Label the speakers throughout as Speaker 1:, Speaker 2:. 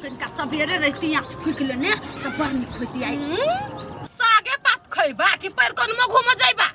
Speaker 1: तनिका सबेरे रहिती आँच फूकि लेने तऽ बड़ नीक होइती आइ।
Speaker 2: सागे पात खैबा कि पैरकन में घूम जाइबा?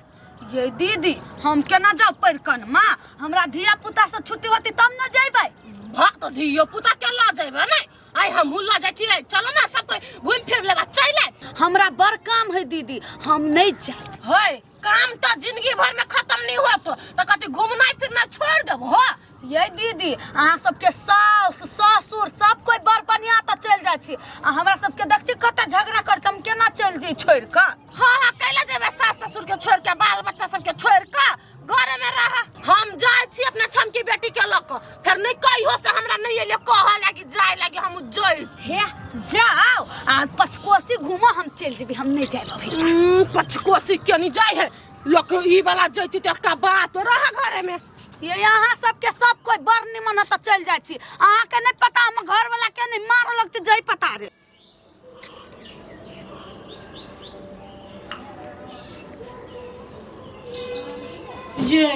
Speaker 1: ये दीदी, हम केना जाउ पैरकन मा? हमरा धिया पुता से छुट्टी होती तब न जइबै।
Speaker 2: भा तो धियो पुता के ल जाइबा नै? आइ हमहूँ ल जाइ छियै, चलो ना सब कोई घूम फिर लेबा, चल आइ।
Speaker 1: हमरा बड़ काम है दीदी, हम नहीं जाए।
Speaker 2: है काम तो जिंदगी भर में खत्म नहीं होत, तो कथी घूमना फिरना छोड़ देब हो?
Speaker 1: ये दीदी, अहाँ सबके सास ससुर सब कोई बड़ बढ़िया तो चल जाइ छी, आ हमरा सबके देख छी कते झगड़ा करत, हम केना चल जाइ छोड़ के?
Speaker 2: हाँ हाँ, कैला जेबे सास ससुर के छोड़ के, बाल बच्चा सबके छोड़ के? घरे में रह। हम जाइ छी अपना छमकी बेटी के लऽ कऽ, फेर नहीं कहियो से हमरा नहीं एले कह लागी जाय लागी, हम जई।
Speaker 1: हे जाओ आ पचकोसी घूमो, हम चल जेबी, हम नहीं जाएब अभी।
Speaker 2: पचकोसी के नहीं जाय है लोक, ई वाला जैती तऽ एकटा बात, रह घरे में।
Speaker 1: ये यहाँ सबके सब कोई बड़ निमन है तऽ चल जाइ छी, अहाँ के नहीं पता हम घर वाला के नहीं मार लगते जई पता रे।
Speaker 2: ये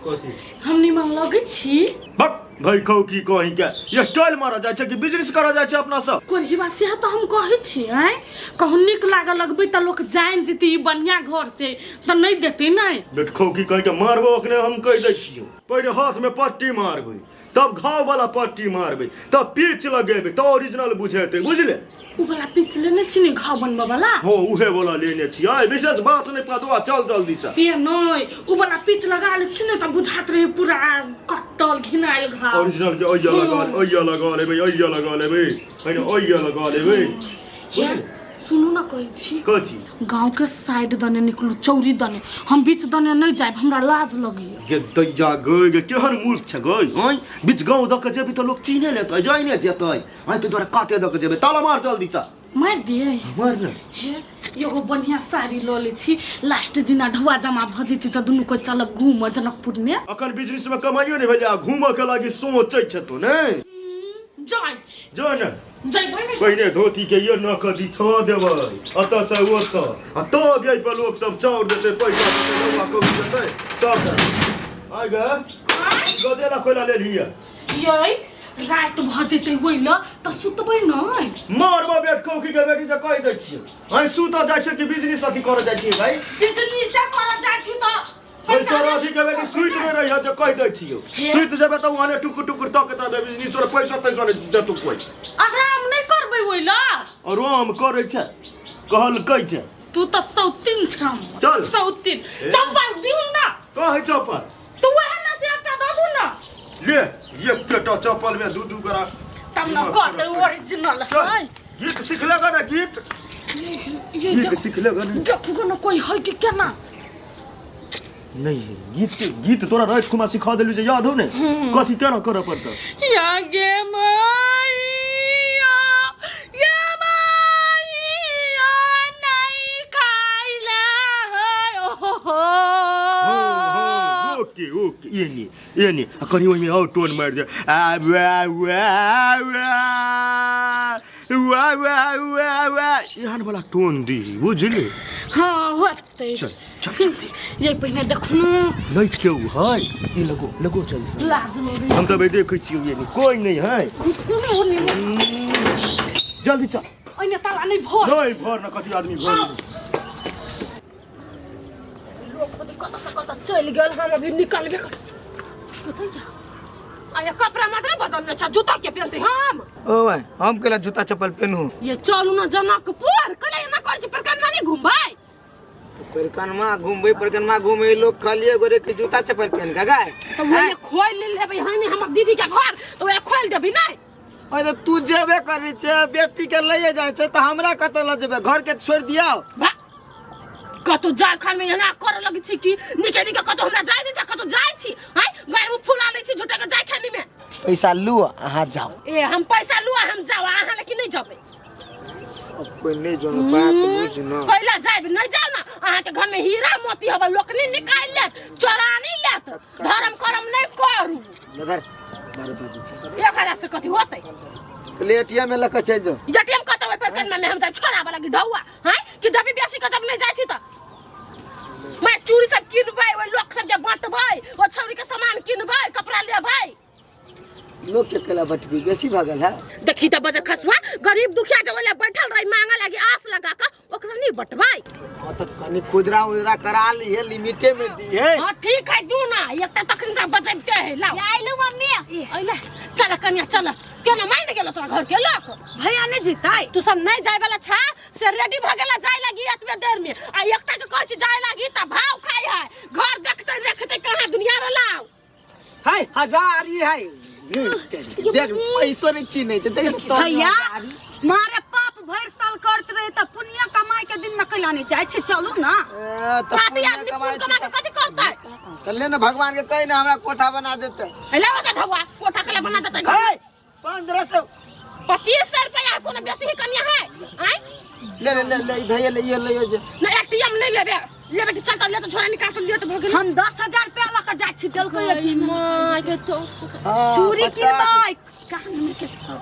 Speaker 3: कथी?
Speaker 2: हम निमन लगै छी?
Speaker 3: बक भाई कहू की कहीं के ये स्टाइल मारा जाइ छै कि बिजनेस करा जाइ छै अपना सब?
Speaker 2: कोरहिबा से तऽ हम कहै छी, आँय कहूँ नीक लागऽ लगबै तऽ लोक जानि जेतै ई बढ़िआँ घर से, तऽ नहि देतै नहि।
Speaker 3: बेट खौ की कहीं के मारबो अखने, हम कहि दै छियौ। पहिले हाथ में पट्टी मारबै, तब घाव वाला पट्टी मारबै, तब पीच लगेबै, तब ओरिजिनल बुझेतै, बुझले?
Speaker 2: उ वाला पीच लेने छी ने घाव बनबऽ वाला?
Speaker 3: हाँ, उहे वाला लेने छी। आय विशेष बात नहीं पदवा, चल जल्दी से।
Speaker 2: से नहीं, उ वाला पीच लगा ले छी ने तऽ बुझात रहे पूरा कटल घिनायल घाव।
Speaker 3: ओरिजिनल के ओइया लगा, ओइया लगा लेबै, ओइया लगा लेबै, पहिने ओइया लगा लेबै।
Speaker 2: हे, सुनू न, कहै छी।
Speaker 3: कथी?
Speaker 2: गांव के साइड दने निकलू, चौरी दने, हम बीच दने नहीं जायब, हमरा लाज लगैया।
Speaker 3: गे दैया गै, गे केहन मूर्ख छै गै। हँ, बीच गाँव दऽ के जेबी तऽ लोक चिन्हे लेतै, जाइने जेतै। हँ, ताहि दुआरे काते दऽ के जेबै। ताला मार जल्दी से।
Speaker 2: मारि दिए?
Speaker 3: मार ने।
Speaker 2: हे, एगो बढ़िया साड़ी लऽ लै छी, लास्ट दिना ढुआ जमा भऽ जेतै तऽ दुनू कोइ चलब घूमऽ जनकपुर ने।
Speaker 3: अखन बिजनेस में कमाइयो नहि भेलै आ घूमऽ के लागी सोचै छै तू ने।
Speaker 2: जाइ छी।
Speaker 3: जो ने।
Speaker 2: जइबै ने।
Speaker 3: पहिने धोती के ये न कऽ बिछा देबै अतऽ से ओतऽ, आ तब एहि पर लोक सब चाउर देतै, पैसा देतै, रौआ कौड़ी देतै सब। आइ गे गदेला कोयला लेलही?
Speaker 2: यै, राति भऽ जेतै ओहि लऽ तऽ सुतबै नहि?
Speaker 3: मारबो बेट कौकी के बेटी, जे कहि दै छियै। आइ सुतऽ जाइ छै कि बिजनेस अथी करऽ जाइ छियै भाइ?
Speaker 2: बिजली से करऽ जाइ छी तऽ
Speaker 3: पैसा राशि के बेटी, सुति नहि रही जे कहि दै छियौ। सुति जेबै तऽ वहाँ टुकुर टुकुर तक तब बिजनेस और पैसा तैसा नहि देतौ कोइ।
Speaker 2: आराम नहि करबै ओहि लऽ?
Speaker 3: आराम करै छै कहलकै छै।
Speaker 2: तू तऽ सौतीन छम।
Speaker 3: चल।
Speaker 2: सौतीन। चप्पल दिउ ना।
Speaker 3: कहै चप्पल?
Speaker 2: तू वएह ना से एकटा दऽ दू ना।
Speaker 3: ले, एक टा चप्पल में दू दू गरा
Speaker 2: तब न कहतै ओरिजिनल।
Speaker 3: चल।
Speaker 2: है।
Speaker 3: गीत सीख लेगा ना गीत?
Speaker 2: ये
Speaker 3: गीत सीख लेगा ना?
Speaker 2: देखू ने कोई है कि केना।
Speaker 3: नहीं है गीत के गीत तोरा रात खुमा सिखा देलू जे याद हो ने, कथी केना करऽ पड़तौ?
Speaker 2: या गे मैया, या मैया, नहीं खाइला है ओहो।
Speaker 3: ओके ओके, ये नहीं ये नहीं, आ कनी ओहिमे और टोन मारि दे, आ वा वा वा वा वा वा वा, एहन वाला टोन दी, बुझली?
Speaker 2: हाँ, होतै।
Speaker 3: चल चल चल।
Speaker 2: ये पहिने देखू।
Speaker 3: नहीं केहू है, ये लगो लगो, चल।
Speaker 2: लाज लगै।
Speaker 3: हम तऽ देखै छियौ, ये नहीं कोई नहीं है।
Speaker 2: घुसकू ने होने।
Speaker 3: जल्दी चल।
Speaker 2: ओइने ताला नहीं भर।
Speaker 3: नहीं भर न, कथी आदमी भर।
Speaker 2: लोक कतऽ कतऽ से कतऽ चलि गेल, हम अभी निकलबे कर कतऽ आया। कपड़ा मात्र बदलने छ, जूता के पहनते हम?
Speaker 4: ओ भाई, हम केला जूता चप्पल पेनहू?
Speaker 2: ये चलू ना जनकपुर, कले एना करै छी, परकनमा नहीं घुमबै?
Speaker 4: परकनमा घूमबै, परकनमा घूमे लोग कहलिए गोरे के जूता चप्पल पहन के गाय।
Speaker 2: तऽ वही खोल लेबै हन हमर दीदी के घर, तऽ वही खोल देबी नहीं?
Speaker 4: अरे तू जेबे करै छै, बेटी के लइए जाइ छै, तऽ हमरा कतऽ लऽ जेबै? घर के छोड़ि दियौ?
Speaker 2: बा, कतौ जाय खान में एना करऽ लगै छी कि नीचे नीचे कतौ हमरा जाय दे, कतौ जाय छी हैं गाय में फुला लै छी झूठे के जाय खानी में।
Speaker 4: पैसा लू, अहाँ जाओ।
Speaker 2: ए, हम पैसा लू आ हम जाओ, अहाँ लेकिन नहीं जेबै।
Speaker 4: सब कोई नहीं जानो, बात बुझ न।
Speaker 2: कैला जायब? नहीं जाओ ना, अहाँ के घर में हीरा मोती हबे, लोक नहीं निकाल लेत, चोरा नहीं लेत, धर्म करम नहीं करू।
Speaker 4: नजर 12 बजे छै।
Speaker 2: 1000 से कथी होतै?
Speaker 4: एटीएम में लऽ के चलि जाओ।
Speaker 2: एटीएम कतौ पर कनमा में हम जाब छोरा वाला की ढौआ हैं कि दबी बेसी के जब नहीं जाइ छी तऽ मैं चूड़ी सब किनबै, ओहि लोक सब के बांटबै, ओ छौरी के सामान किनबै, कपड़ा लेबै।
Speaker 4: लोग के केला बटबी बेसी भऽ गेल है।
Speaker 2: देखी त बजर खसुआ गरीब दुखिया जो वाला बैठल रही मांगे लागी आस लगा के ओकरा नहीं बटवाई।
Speaker 4: हाँ तो कनी खुदरा उदरा करा ली है, लिमिटे में दी है।
Speaker 2: हाँ ठीक है दू ना एकटा तखन से बचबते है लाओ।
Speaker 5: आइलू मम्मी।
Speaker 2: अइले चल कन्या चल केना मान गेल तोरा घर के लोग?
Speaker 1: भैया नहीं जीताई।
Speaker 2: तू सब नहीं जाए वाला छा से रेडी भ गेला जाए लागी एतबे देर में आ एकटा के कहै छी जाए लागी त भाव खाई है घर देखते देखते कहाँ दुनिया रलाओ।
Speaker 4: हाय हजारी है देख पैसो नहीं चिन्है छै देख तो
Speaker 1: भैया मारे पाप भरि साल करत रहे त पुण्य कमाई के दिन में कैला नहीं जाइ छै चलू ना।
Speaker 4: ए, त
Speaker 2: पापी
Speaker 4: पुण्य
Speaker 2: आदमी
Speaker 4: कमाइ
Speaker 2: पुण्य कमा
Speaker 4: छै
Speaker 2: के कथी करतै?
Speaker 4: त ले ने भगवान के कहि ने हमरा कोठा बना देतै।
Speaker 2: ले ओते धौआ कोठा के बना देतै।
Speaker 4: हे 1500
Speaker 2: 2500 रुपया कोनो बेसी ही कन्या है आय
Speaker 4: ले ले ले ले धैया ले ये ले ये जे
Speaker 2: ना एटीएम नहीं लेबे ले बेटी चल तब ले तो छोरा निकाल के लेट भ गेल।
Speaker 1: हम 10,000 रुपया ल के जाइ छी देलकै ये चीज।
Speaker 2: माय के तो
Speaker 4: हाँ,
Speaker 1: चूड़ी
Speaker 4: 50।
Speaker 1: किनबै कान में के सब।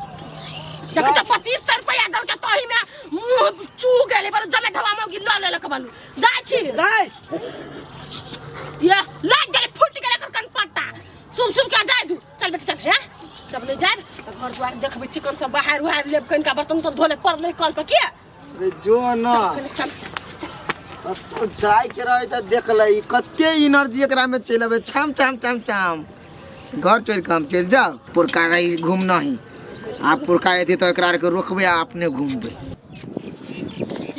Speaker 2: देख त 2500 रुपया दल के तोही में मुंह चू गेले पर जमे धवा मौगी ल ले के बनू जाइ छी
Speaker 4: दाइ
Speaker 2: ये लाग गेले फुट गेले एकर कनपट्टा सुन सुन के जाय दू चल बेटी चल हे जब नहीं जाए तो घर द्वार देखबै चिकन सब बाहर उहार लेब कनिका बर्तन तो धोले पड़लै कल पर के
Speaker 4: अरे जो ना
Speaker 2: चल
Speaker 4: कतौ जाय के रहे त देख ले ई कते एनर्जी एकरा में चलि अबै छाम छाम छाम छाम घर छोड़ के हम चलि जाओ। पुरका रही घूम नहीं आप पुरका एथी तो एकरा के रोकबै आ अपने घूमबै।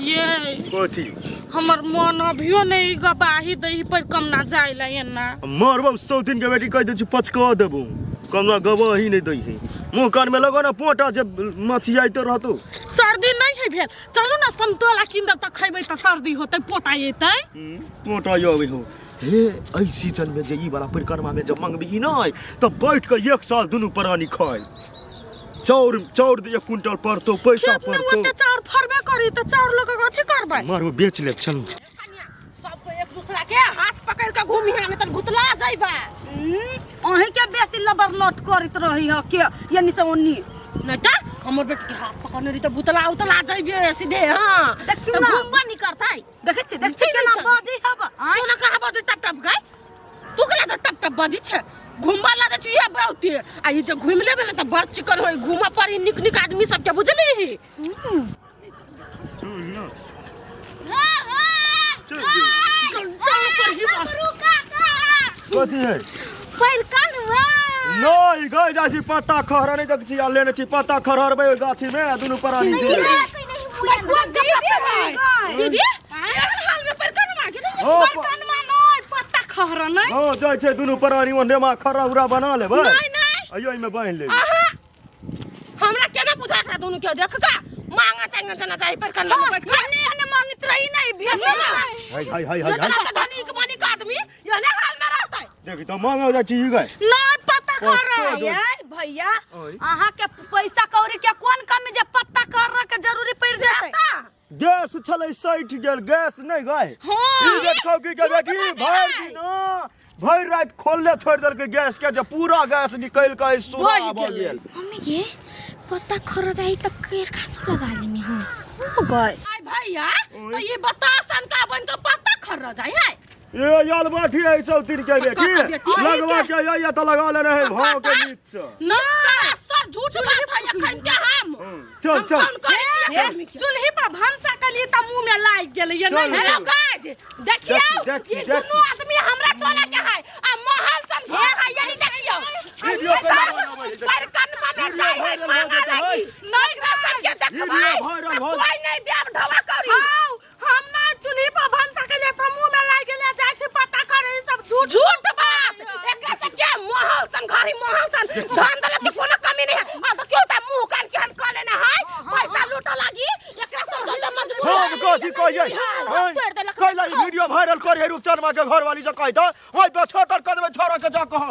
Speaker 2: ये
Speaker 3: कथी
Speaker 2: हमर मन अभियो नहीं गवाही दही पर कम ना जाय ला एना
Speaker 3: मरबौ 100 दिन के बेटी कहि दै छी पचका देबौ कमला गवाही नहीं दै है मुँह कान में लगो ना पोटा जे मछियाइते रहतौ।
Speaker 2: सर्दी नहीं है भेल चलू ना संतोला किन देब त खैबै त सर्दी होतै पोटा एतै।
Speaker 3: पोटा आबै हो हे एहि सीजन में जे ई वाला परिक्रमा में जब मंगबही नहीं त बैठ के एक साल दुनू प्राणी खाइ चाउर चाउर 1 क्विंटल पड़तो पैसा
Speaker 2: खेत में
Speaker 3: पड़तो
Speaker 2: ओते चाउर फरबे करी त चाउर लोग कथी करबै?
Speaker 3: मारो बेच ले चलू
Speaker 2: सबको एक दूसरा के हाथ पकड़ के घूमी है नहीं त भुतला जाइबा।
Speaker 1: अहीं के बेसी लबर लट करत रही ह के यानी से ओनी
Speaker 2: नहीं त हमर बेटी के हाथ पकड़ने रही त भुतला उतला जाइबे सीधे। हां
Speaker 1: देखियौ ना।
Speaker 2: घूमबा नहीं करतै।
Speaker 1: देखै छी देखै छी केना बाजै हब।
Speaker 2: सोना कहाँ बाजै टप टप गाय तू केना त टप टप बाजै छै घुमबा ला दै छी इहे बहुते आ ई जे घुमि लेबे ने त बड़ चिकन होई घूमऽ पड़ी निक निक आदमी सबके बुझली।
Speaker 3: कथी है नहीं गई जाइ छी पत्ता खहरा नहीं देख छी आ लेने छी पत्ता खरहरबै ओहि गाछी में आ दुनू प्राणी छै।
Speaker 2: दीदी एहन हाल में परकनमा के
Speaker 3: हो,
Speaker 2: परकनमा नहीं पत्ता खहरा नहीं।
Speaker 3: हां जाइ छै दुनू प्राणी ओने मा खरा उरा बना लेबै।
Speaker 2: नहीं नहीं
Speaker 3: अइयो एहिमे बान्हि लेबै।
Speaker 2: आहा हमरा केना बुझा एकरा दुनू के देख का मांगा चांगा चना चाही परकनमा में बैठ के
Speaker 1: हमने एहने मांगत रही नहीं भेस
Speaker 2: ना।
Speaker 3: हाय हाय हाय हाय
Speaker 2: इतना त धनिक बनिक आदमी एहने हाल में रहतै।
Speaker 3: देखी त मांगा जाइ छी ई गई
Speaker 2: ना पत्ता खहरा
Speaker 1: ये भैया अहाँ के पैसा कौड़ी के कोन कमी जे पत्ता कर के जरूरी पड़ जेतै?
Speaker 3: गैस छलै सठि गेल गैस नहीं गए।
Speaker 2: हाँ।
Speaker 3: ई देखौ की के बेटी भरि दिन भरि राति खोलले छोड़ि देलकै गैस के जे पूरा गैस निकलि के सुरा भऽ गेल।
Speaker 5: मम्मी ये पत्ता खरो जाई त केर खास लगा लेनी। हां
Speaker 2: हो गए आय भैया तो ये बतासन का बन के पत्ता खर जाई है।
Speaker 3: ए याल बाठी है सब दिन के बेटी
Speaker 2: बेटी।
Speaker 3: लगवा के या त लगा लेने है भाव के नीच से।
Speaker 2: न सरासर झूठ बात है एखन के हम
Speaker 3: चल चल
Speaker 2: हम फोन करै छी आदमी के।
Speaker 6: चूल्ही पर भनसा केलिए त मुंह में लागि गेलै ये
Speaker 3: चल,
Speaker 6: नहीं।
Speaker 2: हेलो गाइस देखियो
Speaker 3: देखी,
Speaker 2: ये
Speaker 3: देखी।
Speaker 2: दुनू आदमी हमरा टोला के है आ महल सन घर है यही देखियो।
Speaker 3: वीडियो केना बनाबै है?
Speaker 2: पर कनमा में
Speaker 3: वीडियो
Speaker 2: जाय है
Speaker 3: वायरल भऽ
Speaker 2: मांगा
Speaker 3: जेतै,
Speaker 2: लागी। नहीं ना सबके देखबै
Speaker 3: वीडियो वायरल भऽ
Speaker 2: कोई नहीं देब ढवा करी।
Speaker 6: हां हम ना चूल्ही पर भनसा केलिए त मुंह में लागि गेलै जाइ छी पता करे ई सब झूठ
Speaker 2: झूठ बात एकरा से के महल सन घर ही महल सन धन दौलत के कोनो कमी नहीं है। आ देखियो त मुंह कान केहन क लेना है पैसा लूट लागी एकरा सब जल्दी मजबूर
Speaker 3: हम कथी कहियै कैला ई वीडियो वायरल करे रुपचनमा के घरवाली से कहि द ओइ पे छतर क देबै छोरा के जा कह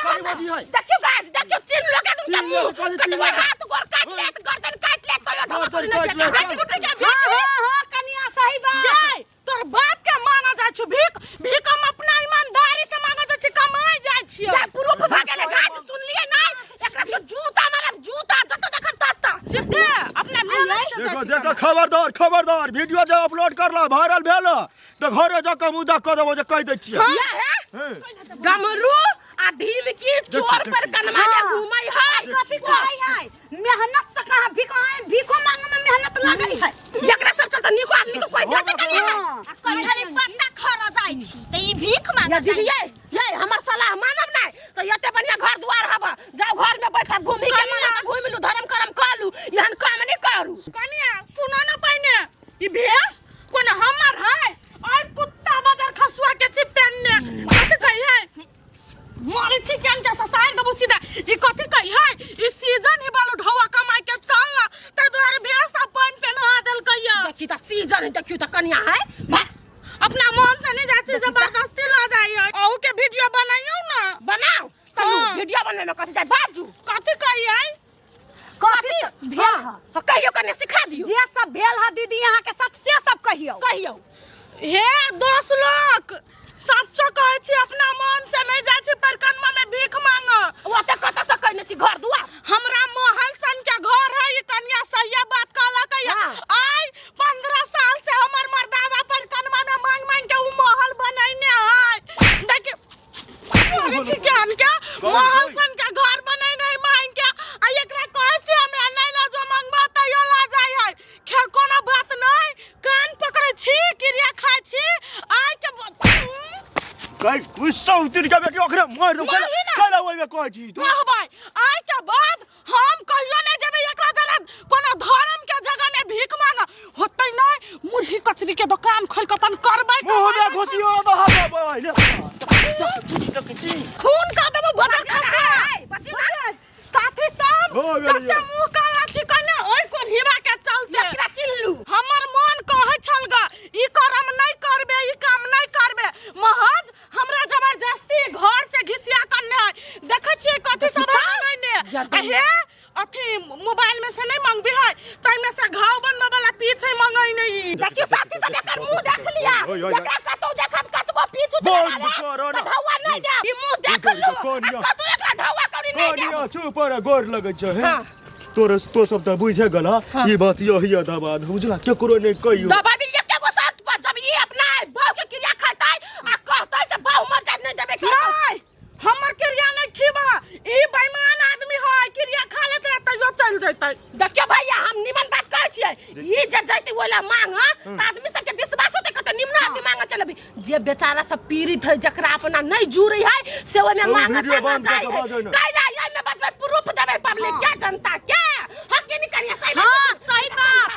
Speaker 3: करी बजी है।
Speaker 2: देखियो गाइस देखियो चिन्ह लोग तुम
Speaker 3: चिन्ह
Speaker 2: मुंह
Speaker 3: लोग, कथी चिन्ह
Speaker 2: कतबो
Speaker 3: लोग?
Speaker 2: हाथ गोर काट लेत गर्दन काट लेत तैयो धमक
Speaker 3: गर्दन
Speaker 2: नहीं
Speaker 3: काटि लेत,
Speaker 2: देत।
Speaker 3: चल।
Speaker 2: हाथ के
Speaker 1: हां
Speaker 2: भीख
Speaker 1: हां हां कनिया सही बात
Speaker 6: जाय तोर बाप के मांगा जाइ छु भीख भीख हम अपना ईमानदारी से मांगा जाइ छी कमाई जाइ छियै।
Speaker 2: जा प्रूफ भ गेलै गाइस सुनलियै नहीं एकरा के जूता मारब जूता जत देखब तत
Speaker 6: सीधे अपना मेहनत से
Speaker 3: देखो देखो खबरदार खबरदार वीडियो जे अपलोड करला वायरल भेल त घरे जा के मुदा क देबो जे कहि दै छियै।
Speaker 2: या है
Speaker 3: हैं।
Speaker 2: डमरू आ आ ढील की चोर पर कनमा ले घूमै है।
Speaker 1: कथी कहै है, मेहनत से कहाँ भीख भीखो मांगे में मेहनत लागै है।
Speaker 2: एकरा सब चलते नीको आदमी के कोई देते कनी है।
Speaker 5: कछरी पत्ता खर जाइ छी त ई भीख
Speaker 2: या
Speaker 5: मांगे।
Speaker 2: दीदी ये ये हमर सलाह मानब नहीं तो एते बढ़िया घर द्वार हब, जाओ घर में बैठब घूमी के मन त घूमि लू, धर्म करम कर लू, एहन काम नहीं करू।
Speaker 6: कनिया सुनो न पहिने, ई भेष कोन हमर है और कुत्ता बाजार खसुआ के छी पेनने कथी कही है, मारे छी केन के ससार देबो सीधा। ई कथी कही है, ई सीजन ही बालू ढौआ कमाई के चल न तै दुआरे भेष आ पानि पेनहा देलकैया।
Speaker 2: देखी त सीजन है, देखियो त कनिया है भाग।
Speaker 6: अपना मन से नहीं जाय छी, जबरदस्ती ल जाय। अहू के वीडियो बनाइयो न।
Speaker 2: बनाओ कलू।
Speaker 6: हाँ।
Speaker 2: वीडियो बनने में कथी जाय बाजू?
Speaker 6: कथी कही है?
Speaker 1: कथी भेल है?
Speaker 2: हाँ, कहियो कने सिखा दियो।
Speaker 1: जे सब भेल है दीदी अहाँ के साथ से सब कहियो।
Speaker 2: कहियो।
Speaker 6: हे दोस्त लोग, सच्चो कहै छी अपना मन से नहीं जाइ छी परकनमा में भीख मांग।
Speaker 2: ओते कत से कहने छी घर दुआर?
Speaker 6: हमरा महल सन के घर है। ई कन्या सहिया बात कहलक है।
Speaker 2: हाँ।
Speaker 6: आइ 15 साल से हमर मर्दावा परकनमा में मांग मांग के उ महल बनैने है। देखि बोलै छी ज्ञान के महल सन के घर बनैने है मांग के, आ एकरा कहै छी हमरा नहीं ल जो मांगबा तैयो ल जाइ है। खैर कोनो बात नहीं, कान पकड़ै छी, क्रिया खाइ छी आइ के
Speaker 3: कई गुस्सा उतर के बेटी ओकरा मार दो।
Speaker 6: मारही ना।
Speaker 3: कला ओइ में कहै छी तू।
Speaker 6: कहबै आइ के बाद हम कहियो नहीं जेबै एकरा जरा कोनो धर्म के जगह में भीख मांग होतै नहीं। मुरही कचरी के दुकान खोल के अपन करबै।
Speaker 3: मुंह में घुसियो दो हम ले।
Speaker 6: खून का देबो बजर खसा साथी सब।
Speaker 3: हो गेलै।
Speaker 6: जते मुंह काला छी कने ओइ कोल्हिबा के चलते
Speaker 2: एकरा चिल्लू।
Speaker 6: हमर मन कहै छल ग ई करम नहीं करबे, ई काम नहीं करबे, महज हमरा जबरदस्ती घर से घिसिया करने है। देखै छियै कथी सब है ने। आ हे अथी मोबाइल में से नहीं मंगबी है तै में से घाव बनबे वाला पीछे मंगै नहीं।
Speaker 2: देखियो साथी सब एकर मुंह देख लिया।
Speaker 3: ओय, ओय, ओय।
Speaker 2: एकरा कतौ देखत कतबो पीछू
Speaker 3: बंद
Speaker 2: चला
Speaker 3: करो ना।
Speaker 2: त ढौआ नहीं देब। ई मुंह देख
Speaker 3: रुको,
Speaker 2: लो।
Speaker 3: रुको, कनिया।
Speaker 2: आ कतौ एकरा ढौआ करी नहीं देब।
Speaker 3: कनिया चुप रे, गोर लगै छै हे।
Speaker 2: हाँ।
Speaker 3: तोर तो सब त बुझे गेला ई बात, यही दबा बुझला, केकरो नहीं कहियो।
Speaker 2: दबाई भी एके गो शर्त पर, जब ई अपना बहू के क्रिया खैतै आ कहतै से बहू मर जात नहीं देबे के।
Speaker 6: नहीं हमर क्रिया नहीं खीबा, ई बेईमान आदमी है, क्रिया खा लेते तैयो चल जैतै।
Speaker 2: देखियो भैया हम निमन बात कहै छियै, ई जे जैतै ओला मांग त आदमी सबके विश्वास होतै कते निमन आदमी मांग चलबी। जे बेचारा सब पीड़ित है जकरा अपना नहीं जुड़ै है से ओइमे
Speaker 3: ओ
Speaker 2: मांग
Speaker 3: वीडियो बंद कऽ के बाजै ने।
Speaker 2: कैला एहिमे बतबै प्रूफ देबै पब्लिक के जनता के हक के नहीं करिया सही बात।
Speaker 1: हाँ सही बात,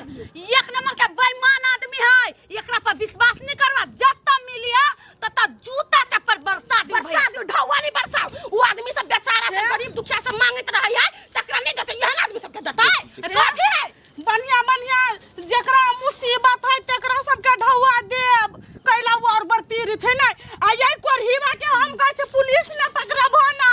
Speaker 1: एक नंबर के बेईमान आदमी है, एकरा पर विश्वास नहीं करवा, जब मिलिया तब जूता चप्पल बरसा दी।
Speaker 2: बरसा दियो, ढौआ नहीं बरसाओ। वो आदमी सब बेचारा सब गरीब दुखिया सब मांगैत रहै है तकरा नहीं देतै, एहन आदमी सबके देतै कथी है?
Speaker 6: बढ़िया बढ़िया जेकरा मुसीबत है तेकरा सबके ढौआ देब, कैला वो और बड़ पीड़ित है नहीं। आ यही कोरहीबा के हम कहै छी पुलिस ने पकड़बो ना,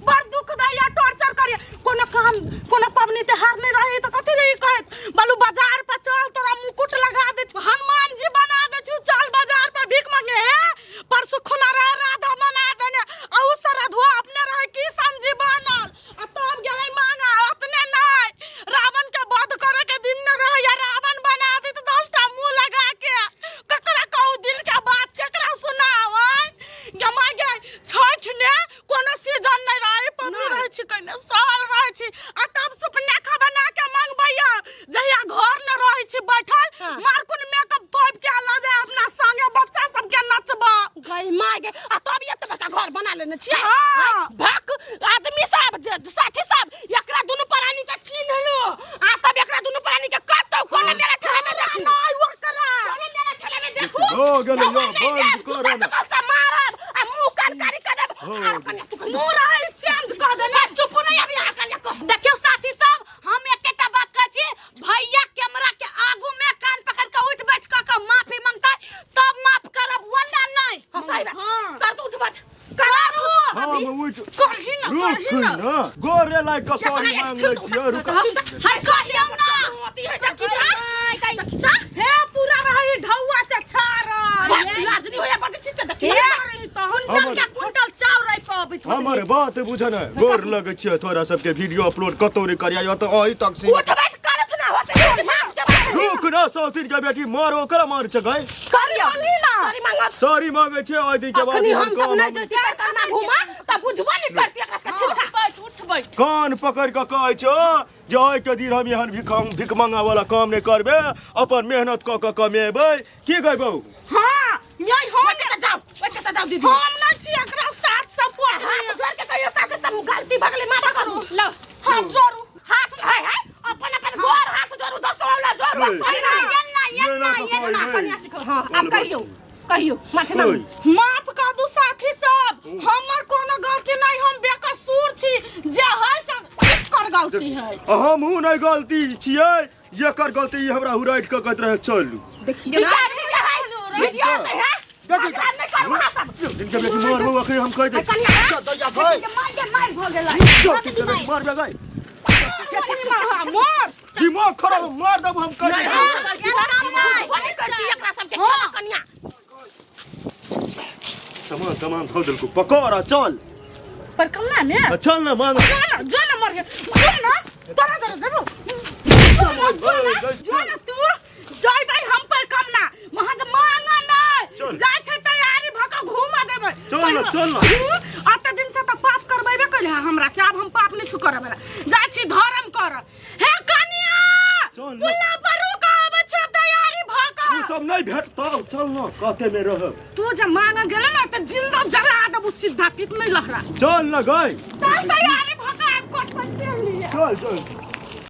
Speaker 6: बड़ दुख दैया टॉर्चर करिए। कोनो काम कोनो पबनी त्योहार नहीं रही तो कथी रही कहत बालू बाजार पर चल तोरा मुकुट लगा दे छु, हनुमान जी बना दे छु, चल बाजार पर भीख मांगे हे। परसों खुना रहे राधा बना देने आ उ सरधुआ अपने रहे किशन जी बनल आ तब गेलै मांगा। ओतने नहीं रावण के वध करे के दिन न रहे या रावण बना दे तो 10टा मुंह लगा के ककरा कहू दिल के बात केकरा सुनाव। गमा गे छठ ने कोनो सीजन नहीं रहे, पबनी रहे छी कने साल रहे छी आ तब सुपनेखा बना के मंगबैया जहिया घर न रहे छी बैठल मारकुन मेकअप थोप के ल जाय अपना संगे बच्चा सबके नचबा।
Speaker 2: गई माय गे, आ तब एते बड़का घर बना लेने छियै।
Speaker 6: हाँ।
Speaker 2: भक आदमी सब साथी सब एकरा दुनू प्राणी के चिन्ह लो आ तब एकरा दुनू प्राणी के कतौ कोनो मेला ठेला में देखू
Speaker 6: नहीं ओकरा
Speaker 2: कोनो मेला ठेला में देखू
Speaker 3: हो गेलै यौ,
Speaker 2: ढौआ नहीं
Speaker 3: बंद
Speaker 2: देब,
Speaker 3: करो
Speaker 2: जूता
Speaker 3: ना।
Speaker 2: चप्पल से मारब आ मुंह कान कारी कर देब।
Speaker 3: हो
Speaker 2: आर कन्या तू कहियो।
Speaker 6: मुंह रहे चेंज कर देने।
Speaker 2: चुप नहीं अभी यहाँ कन्या कह।
Speaker 1: देखियो साथी सब हम एकेटा बात कहै छी, भैया कैमरा के आगू में कान पकड़ के उठ बैठ के के माफी मांगतै तब माफ करब वरना नहीं।
Speaker 2: हाँ, सही बात।
Speaker 6: हाँ।
Speaker 2: कर तू उठ बैठ।
Speaker 1: करू।
Speaker 3: हम उठ
Speaker 6: करही ना,
Speaker 3: रुक
Speaker 6: करही ना।
Speaker 3: ना, गोरे लाइक के सॉरी मांग लै छियै, रुक।
Speaker 1: हर कहियौ ना।
Speaker 6: हे पूरा रही ढौआ से छारल।
Speaker 2: लाज नहीं होया बात छी से देखी।
Speaker 6: हे तहन
Speaker 1: कुंटल के कुंटल चाउर रहि पबैत होतै।
Speaker 3: हमर बात बुझ ने, गोर लगै छियै तोरा सबके वीडियो अपलोड कतौ नहि करिया, तऽ अही तक से
Speaker 2: उठ बैठ करत ना होते।
Speaker 3: रुक ना सौतीन के बेटी मार ओकरा मार छै गई।
Speaker 1: सॉरी
Speaker 6: बोलही ना।
Speaker 2: सॉरी मांगत।
Speaker 3: सॉरी मांगे छै ओइ दिन के बाद
Speaker 2: अखनी
Speaker 3: एहन
Speaker 2: हम सब
Speaker 3: काम
Speaker 2: नहीं
Speaker 3: हम-
Speaker 2: जैती पर कहना घुमा त बुझबो नहीं करती एकरा से छिछा।
Speaker 6: बैठ उठ बैठ।
Speaker 3: कान पकड़ के कहै छौ जे आइ के दिन हम एहन भिख भिखमंगा वाला काम नहि करबै, अपन मेहनत कऽ के कमेबै। की गई बहू?
Speaker 6: हाँ यही हम
Speaker 2: ओइ के जाओ, ओइ के जाओ दीदी।
Speaker 6: हम नहीं छी एकरा साथ सपोर्ट।
Speaker 2: हाथ जोड़ के कहियो साथे सब गलती भगले माफ करू।
Speaker 6: लो हाथ जोड़ू।
Speaker 2: हाथ है है अपन अपन गोर हाथ जोड़ू, दसो वाला जोड़ू।
Speaker 3: नहीं।
Speaker 2: सही ना
Speaker 1: एना एना
Speaker 3: ये ना
Speaker 1: एना।
Speaker 3: तो
Speaker 2: कन्या सिखो। हां आप कहियो कहियो माथे ना।
Speaker 3: ओइ।
Speaker 6: माफ कर दू साथी सब, हमर कोनो गलती नहीं, हम बेकसूर छी, जे है से एकर गलती है।
Speaker 3: हमहूँ नहि गलती छियै, एकर गलती ई हमरा हुराटि कऽ कहैत रहै चलू।
Speaker 2: देखिए ठीक है ठीक है, वीडियो से है
Speaker 3: देखी।
Speaker 2: झगड़ा नहीं करू अहाँ सब।
Speaker 3: जिनके बेटी मारबो अखनी हम कहि दै छी।
Speaker 2: कन्या
Speaker 3: चल दैया गई।
Speaker 1: मार के मार भऽ गेलै।
Speaker 3: चल तिनके बेटी मारबे गई।
Speaker 6: मोर
Speaker 3: दिमाग खराब मार देबो हम कहि दै छी।
Speaker 2: बुझबो नहीं करती एकरा सबके कन्या।
Speaker 3: सामान तमान धो देलको, पकड़ आ चल।
Speaker 6: पर कमला ने
Speaker 3: आ चल ना मांग।
Speaker 6: जो ना जो ना मर गया जो ना तोरा तोरा जरूर जो ना तू जइबै हम पर कम ना वहाँ जे मांगा नहीं
Speaker 3: चल।
Speaker 6: जाइ छै तैयारी भऽ कऽ घूमऽ देबै।
Speaker 3: चल ना, चल ना।
Speaker 6: अते दिन से तऽ पाप करबेबे कैले हँ हमरा से, आब हम पाप नहि छु करऽ बला, जाइ छी धर्म करऽ। हे कनिया
Speaker 3: चल ना।
Speaker 6: पुल्ला पर रुक आबै छै तैयारी भऽ
Speaker 3: उ
Speaker 6: कऽ।
Speaker 3: सब नहि भेटतौ, चल ना कते मे रह।
Speaker 6: तू जे मांगऽ गेले ना तऽ जिंदा जरा देबू सीधा, पित नहि लहरा।
Speaker 3: चल ना गई।
Speaker 6: चल तैयारी भऽ कऽ आब कोट पर चलि लिअ।
Speaker 3: चल चल।